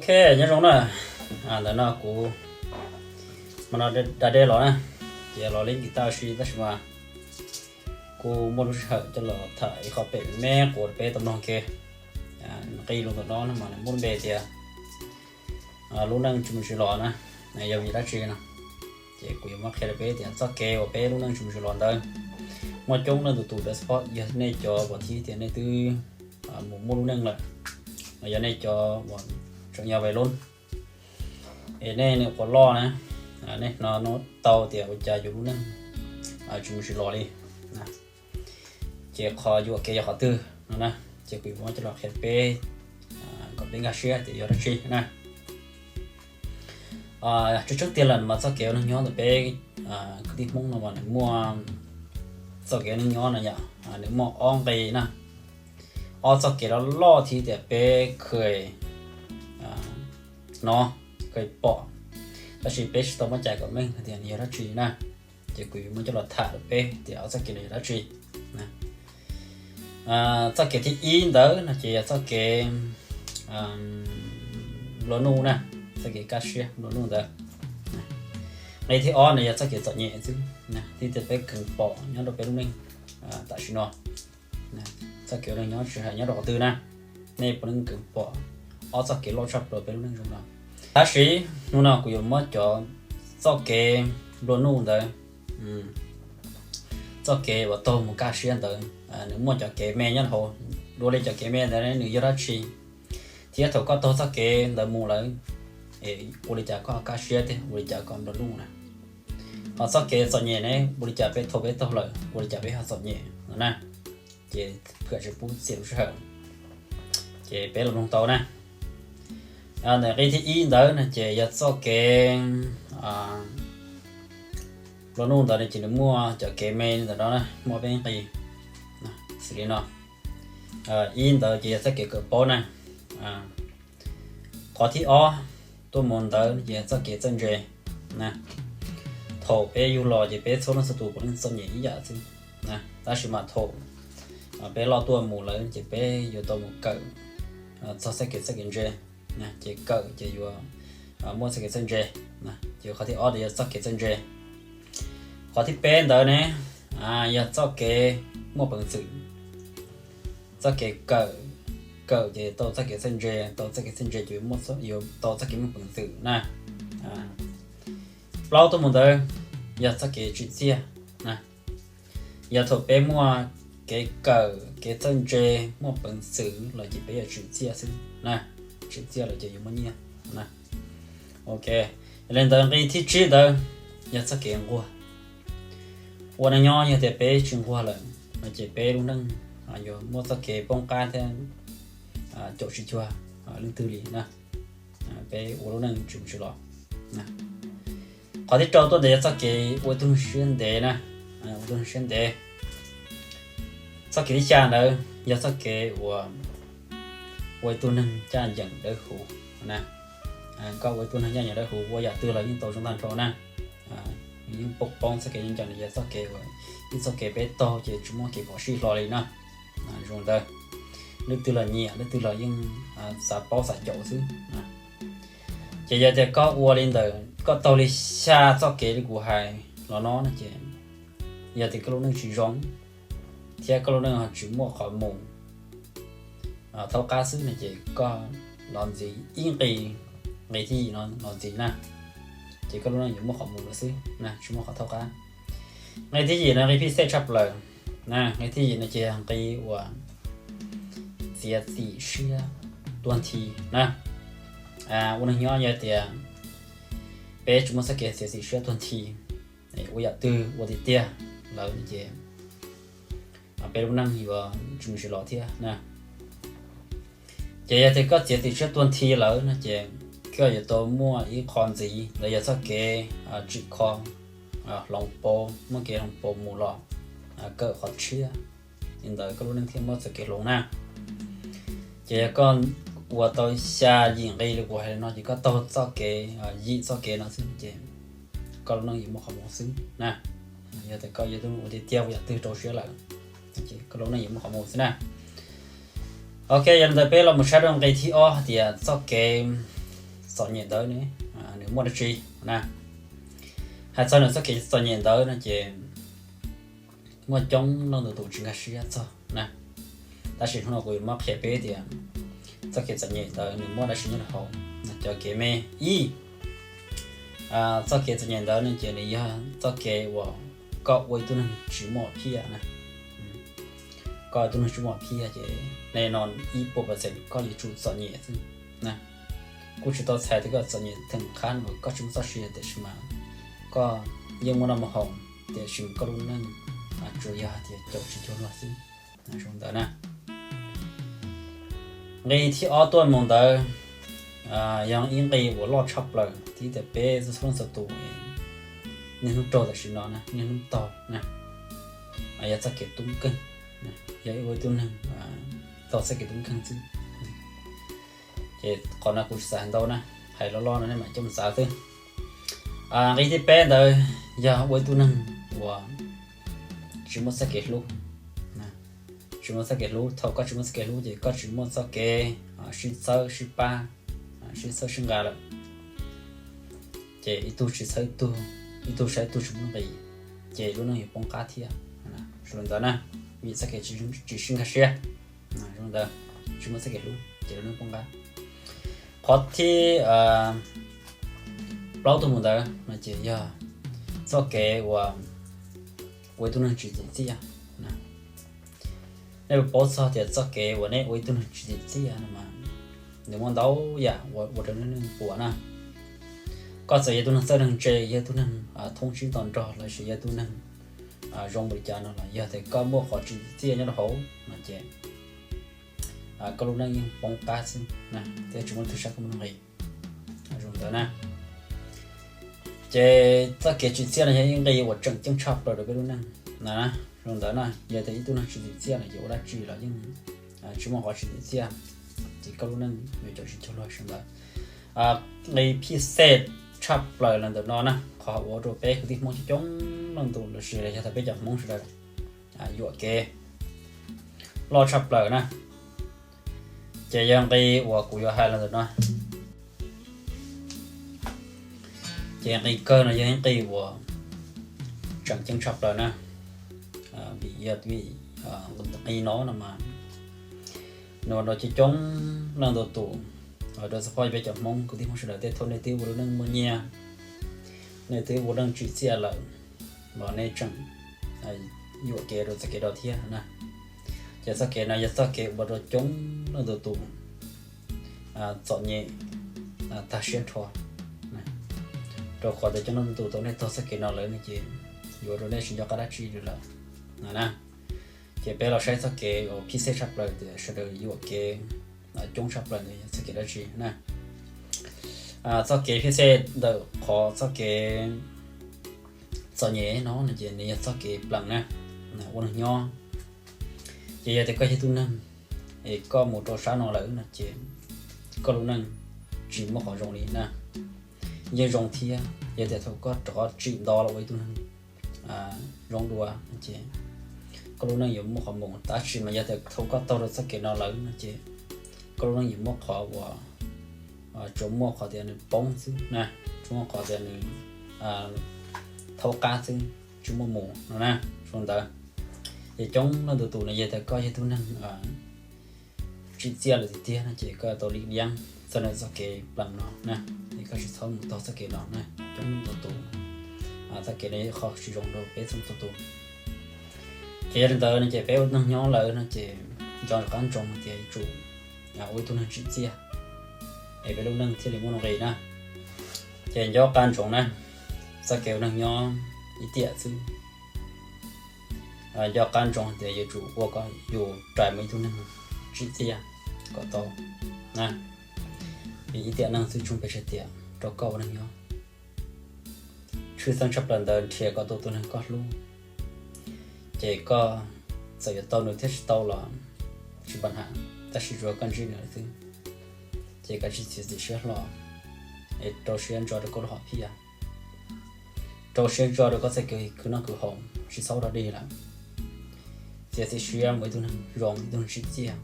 Ok, nyob zoo na. Ntawm no kuv mas no da dej los na, ces los li nkim tau si tab sis mas kuv muaj lub sij hawm coj los tham ib qho pem me quas peb tau mloog ke. Nqi lus ntawm no mas nws muaj lub npe tias lub neej tsis mus tsis los na, yog vim dab tsi no. Ces kuv yuav muab qhia rau peb tias txoj kev uas peb lub neej tsis mus tsis los ntawd, muaj coob leej tus tus dawb paub yog nej cov uas thiab tias nej twb mus muaj lub neej lawm, los yog nej cov uas tseem yog vais lub, es nej nyuam qhuav loj na, nej hnov tau tias ua cas yus lub neej tsis mus tsis los li, ces qhov yuam kev yog qhov twg no na. Ces kuv yuav muab coj los qhia peb kom peb nkag siab tias yog dab tsi na. Tseeb tseeb tiag lawm mas txoj kev ua neej nyob ntawm peb kwv tij Hmoob no mas nws muaj, txoj kev ua neej nyob no yom, nws muaj ob nqi na, ob txoj kev loj loj thiab tias peb kheev hnov kheev pom, tab sis peb tsis tau muab cais kom meej tias nws yog dab tsi na. Ces kuv yuav muab coj los tham rau peb tias ob txoj kev no yog dab tsi. Txoj kev thib ib ntawd no ces yog txoj kev nplua nuj na, txoj kev kaj siab nplua nuj ntawd. Nqi thib ob no yog txoj kev txom nyem xwb, thiab tias peb kheev pom nyob rau peb lub neej tam sim no. Txoj kev ua neej nyob tsis hais nyob rau qhov twg na, nej puav leej kheev pom ob txoj kev loj tshaj plaws peb lub neej zoo no. Tab sis hnub no kuv yuav muab cov txoj kev nplua nuj ntawd, txoj kev uas taug mus kaj siab ntawd, nws muaj cov kev me nyob hauv. Dua li cov kev me ntawd nws yog dab tsi, thiab thaum koj taug txoj kev ntawd mus lawm, ua li cas koj kaj siab thiab ua li cas koj nplua nuj na. Ho txoj kev txom nyem ne, ua li cas peb thaum peb taug lawm ua li cas peb ho txom nyem no na. Ces pham tsis pub txiav lub sij hawm, ces peb los mloog tau na. Ntawm nqi thib ib ntawd no ces yog txoj kev nplua nuj ntawd no ces nws muaj cov kev me ntawm no na, muaj peb nqi xws li no. Ib ntawd ces yog txoj kev kawm paub na. Qhov thib ob tuaj mus ntawd ces yog txoj kev txawj ntse na. Thaum peb yug los ces peb txhua leej txhua tus puav leej txom nyem ib yam xwb, tab sis mas thaum peb loj tuaj mus lawm ces peb yuav tau mus kawm txog txoj kev txawj kev ntse, ces kawm ces yuav muaj txoj kev txawj ntse. Ces qhov thib ob ntawd yog txoj kev txawj ntse. Qhov thib peb ntawd ne, yog txoj kev muaj peev xwm. Txoj kev kawm, kawm ces tau txoj kev txawj ntse, tau txoj kev txawj ntse ces yuav tau txoj kev muaj peev xwm na. Plaub tuaj mus ntawd yog txoj kev tsim txiaj na. Yog thaum peb muaj kev kawm, kev txawj ntse, muaj peev xwm los ces peb yuav tsim txiaj xwb na. Tsim txiaj los ces yuav muaj nyiaj na. Ok, yog li ntawd nqi thib tsib ntawd yog txoj kev nquag. Ua neej nyob yog tias peb tsis nquag lawm no ces peb lub neej yuav muaj txoj kev poob qab thiab caum tsis cuag leej twg li na. Peb ua lub neej tsis mus tsis los. Qhov thib rau tuaj ntawd yog txoj kev ua ib tug neeg siab ntev na, ua ib tug neeg siab ntev. Txoj kev thib xya ntawd yog txoj kev uas ua ib tug neeg ncaj ncees dawb huv na. Koj ua ib tug neeg ncaj ncees dawb huv ua yam twg los yeej tau zoo tag nrho na. Yeej poob poob txoj kev ncaj ncees no yog txoj kev uas ib txoj kev peb taug ces tsis muaj kev phom sij hlo li na. Zoo ntawd, leej twg los nyiam, leej twg los yeej xav paub xav caum xwb. Ces yog tias koj ua li ntawd, koj taug li xya txoj kev li kuv hais los no no ces yog tias koj lub neej tsis zoo thiab koj lub neej ho tsis muaj qhov mus thaub qab xwb no ces koj los ntxiv ib nqi, nqi thib yim no los ntxiv na, ces koj lub neej yuav muaj qhov mus lawm xwb na, tsis muaj qhov thaub qab. Nqi thib yim no nqi phij xej tshaj plaws na, nqi thib yim no ces yog nqi uas txiav txim siab tuag nthi na. Ua neeg nyob yog tias peb tsis muaj txoj kev txiav txim siab tuag nthi, ua yam twg ua tiag tiag lawm ces peb lub neej yuav tsis mus tsis los thiab na. Ces yog tias koj txiav txim siab tuag nthi lawm no ces koj yuav tau muaj ib qho ntxiv, ntawd yog txoj kev tsim kho, hloov pauv, muaj kev hloov pauv mus los, kawm qhov tshiab, li ntawd koj lub neej thiaj muaj txoj kev hloov na. Ces yog koj ua tau xya yim nqi li kuv hais no ces koj taug txoj kev, yim txoj kev no xwb ces koj lub neej yuav muaj qhov mus xwb na. Yog tias koj yog tus ua tiag tiag ua yam twg rau siab lawm, koj lub neej yuav muaj qhov mus xwb na. Ok, yog li ntawd peb los mus saib rau nqi thib ob hais tias txoj kev txom nyem ntawd ne, nws muaj dab tsi na. Hais txog nws txoj kev txom nyem ntawd no ces muaj coob leej ntau tus tsis nkag siab txog na. Tab sis hnub no kuv yuav muab qhia peb tias txoj kev txom nyem ntawd nws muaj dab tsi nyob rau hauv cov kev me. Ib, txoj kev txom nyem ntawd no ces nws yog txoj kev uas koj ua ib tug neeg tsis muaj phiaj na. Koj ua ib tug neeg tsis muaj phiaj ces nej no ib puas percent koj yuav tsum txom nyem xwb na. Kuj tsis tau txhais tias koj txom nyem theem qhab uas koj tsis muaj txoj sia tiam sis mas koj yeej muaj noj muaj haus tiam sis koj lub neej tsuas yog hais tias caum tsis cuag luag xwb. Zoo ntawd na. Nqi thib ob tuaj mus ntawd yog ib nqi uas loj tshaj plaws thiab tias peb txhua leej txhua tus niaj hnub raug tam sim no na, niaj hnub taug na, yog txoj kev tub nkeeg, yog ua ib tug neeg taug txoj kev tub nkeeg xwb. Ces qhov no kuv tsis xav hais ntau na, hais loj loj no nej mam coj mus xav xwb. Nqi thib peb ntawd yog ua ib tug neeg uas tsis muaj txoj kev hlub. Tsis muaj txoj kev hlub, thaum koj tsis muaj txoj kev hlub ces koj tsis muaj txoj kev sib txhawb sib pab, sib txhawb sib nqa lawm. Ces ib tug tsis txhawb ib tug, ib tug saib ib tug tsis muaj nqis, ces lub neej yuav poob qab thiab. Zoo li ntawd na, vim txoj kev tsis sib nkag siab, zoo li ntawd, tsis muaj txoj kev hlub ces lub neej poob qab. Qhov thib plaub tuaj mus ntawd no ces yog txoj kev uas ua ib tug neeg tsis tsim txiaj. Nej puas paub txog tias txoj kev uas nej ua ib tug neeg tsis tsim txiaj no mas nws muaj ntau yam uas ua rau nej neeg puas na. Koj txawm yog tus neeg txawj neeg ntse, yog tus neeg thoob tsib to nrog, los sis yog tus neeg zoo npaum li cas no los yog tias koj muaj qhov tsis tsim txiaj nyob rau hauv no ces koj lub neej yeej poob qab xwb na, thiab tsis muaj leej twg saib koj muaj nuj nqis. Zoo ntawd na, ces txoj kev tsim txiaj no yog ib nqi uas tseem ceeb tshaj plaws rau peb lub neej na. Zoo ntawd na, yog tias ib tug neeg tsis tsim txiaj no ces ua dab tsi los yeej tsis muaj qhov tsis tsim txiaj, ces koj lub neej yuav caum tsis cuag luag. Zoo ntawd, nqi phij xej tshaj plaws los ntawm no na, qhov uas ua rau peb kwv tij Hmoob coob coob leej tus los sis yog tias peb cov Hmoob sawv daws yuam kev loj tshaj plaws na, ces yog nqi uas kuv yuav hais los ntawm no. Ces nqi kawg no yog ib nqi uas tseem ceeb tshaj plaws na, vim yog vim nqi no no mas nws ua rau coob coob leej ntau tus, rau txog peb cov Hmoob kwv tij Hmoob sawv daws tej thaum nej twb ua lub neej muaj nyiaj, nej twb ua neej tsim txiaj lawm, los nej tseem yuam kev rau txoj kev no thiab na. Ces txoj kev no yog txoj kev ua rau coob leej ntau tus txom nyem tag siab nrho, rau qhov tias coob leej ntau tus tau nej taug txoj kev no lawm no ces yuav rau nej tsis nco qab dab tsi li lawm na. Ces peb los saib txoj kev uas phij xej tshaj plaws tias sawv daws yuam kev coob tshaj plaws ntawd yog txoj kev dab tsi na. Txoj kev phij xej ntawm qhov txoj kev txom nyem no no ces nws yog txoj kev plees na, ua neeg nyob. Ces yog tias koj yog tug neeg es koj mus rau sab no lawm no ces koj lub neej tsis muaj qhov zoo li na. Yeej zoo thiab yog tias thaum koj rov qab tsim nto los ua ib tug neeg zoo dua no ces koj lub neej yuav muaj qhov mus, tab sis mas yog tias thaum koj taug rau txoj kev no lawm no ces koj lub neej yuav muaj qhov uas tsuas muaj qhov tias nws poob xwb na, tsuas muaj qhov tias nws thaub qab xwb, tsis muaj mus no na. Zoo ntawd, ces coob leej ntau tus no yog tias koj yog tug neeg tsim txiaj lawm tiag tiag no ces koj tau li liab txog nws txoj kev plees no na, es koj tsis txhob mus taug txoj kev no na. Coob leej ntau tus txoj kev no yog qhov tsis zoo rau peb txhua tus. Ces yog li ntawd no ces peb ua neeg nyob lawm no ces nco qab ntsoov tias yuav tsum ua ib tug neeg tsim txiaj es peb lub neej thiaj li muaj nuj nqis na. Ces nco qab ntsoov na, txoj kev ua neeg nyob ib tiam xwb, nco qab ntsoov tias yuav tsum ua kom yus rais mus ib tug neeg tsim txiaj kom tau na. Vim ib tiam neej xwb tsis pes tsawg tiam rau koj ua neeg nyob. Tshwj xeeb tshaj plaws ntawd nrhiav kom tau tus neeg koj hlub, ces koj txawm yuav tau nws thiab tsis tau los tsis npam ham, tab sis tsuav koj ntsib nws lawm xwb. Ces koj tsis txiav txim siab hlo, es rau siab ntso rau koj lub hom phiaj, rau siab ntso rau koj txoj kev khwv noj khwv haus tsis txhob ua dog dig lawm. Txiav txim siab mus ua ib tug neeg zoo, ib tug neeg tsim txiaj.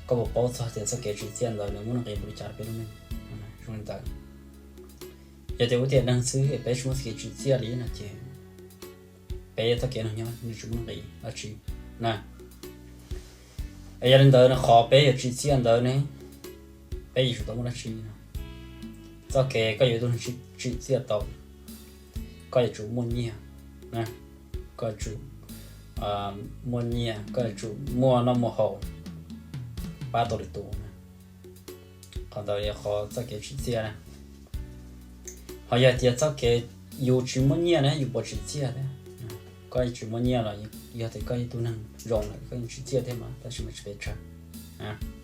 Koj puas paub txog tias txoj kev tsim txiaj ntawd nws muaj nuj nqis npaum li cas rau peb lub neej? Li ntawd, yog tias ua tiag neeg xwb es peb tsis muaj txoj kev tsim txiaj li no ces peb txoj kev neeg nyob nws tsis muaj nqis dab tsi na. Es yog li ntawd qhov peb yuav tsim txiaj ntawd ne, peb yuav tsum tau muaj dab tsi no? Txoj kev koj yuav ua ib tug neeg tsim txiaj tau, koj yuav tsum muaj nyiaj, koj yuav tsum muaj nyiaj, koj yuav tsum muaj noj muaj haus pab tau lwm tus na. Qhov ntawd yog qhov txoj kev tsim txiaj na. Ho yog tias txoj kev yus tsis muaj nyiaj na yus puas tsim txiaj thiab? Koj tsis muaj nyiaj los yog tias koj ib tug neeg zoo lawm koj yeej tsim txiaj thiab mas tab sis mas tsis pes tsawg.